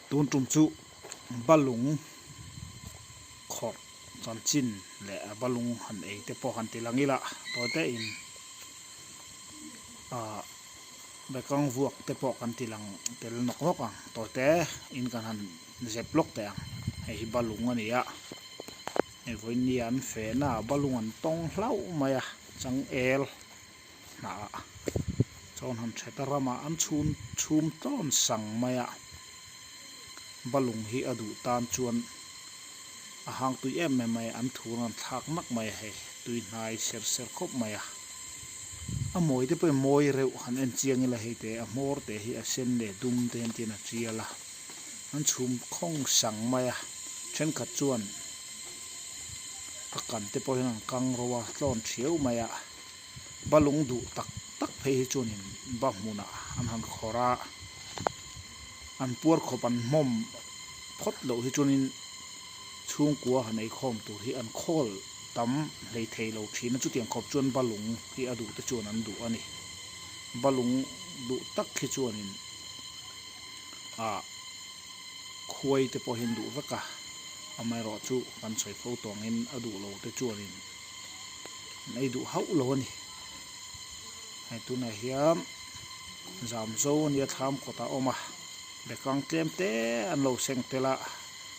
Tun tum chu balung khawrh chanchin leh a balung han ei te pawh han ti lang ila tawi te in ah bekang vuak te pawh kan ti lang tel nawk nawk ang tawi te in kan han zep lawk teh ang hei hi balung a ni a hei vawiin ni an fehna ah balung an tawng hlauh mai a changel hnah ah chuan han that a ramah an chhum chhum tlawn sang mai a balung hi a duh tan chuan a hang tui em em mai a an thur an thlak nak mai a hei tui hnai ser ser khawp mai a a mawi te pawh hi mawi reuh han en chiang ila hei te a hmawr te hi a sen leh dum te hian tin a tial a an chhum khawng sang mai a thenkhat chuan a kan te pawh hian an kang ro a tlawn thiau mai a. Balung duh tak tak phei hi chuanin ba hmunah an han khawrh a, an puar khawp an hmawm phawt loh hi chuanin chhungkua han eikhawm tur hi an khawl tam hlei thei lo thin a, chutiang khawp chuan balung hi a duh te chuan an duh a ni. Balung duh tak hi chuanin ah khuai te pawh hi an duh vek a, amaherawhchu kan sawi fo tawh angin a duh lo te chuanin. An ei duh hauh lo a ni hei tunah hian zam zo a nia thlam kawtah a awm a bekang tlem te an lo seng tel a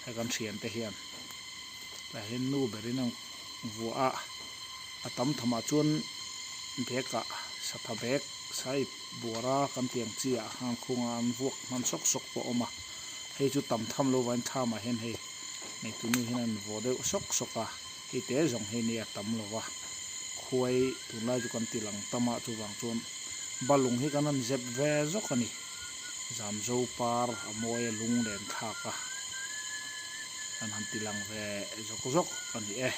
hei kan thian te hian tah hian nu berin a vuah a a tam thamah chuan bag ah satha bag side buara kan tih ang chi ah khan khungah an vuak hman sawk sawk pawh a awm a hei chu tam tham lo vangin thlamah hian hei neitunu hian an vaw deuh sawk sawk a. Hei te zawng hi nia tam lo va, khuai tunlai chu kan ti lang tam a, chuvang chuan balung hi kan han zep ve zawk a ni. Zamzo par a mawi a lung len thlak a, kan han ti lang ve zawk zawk a ni e.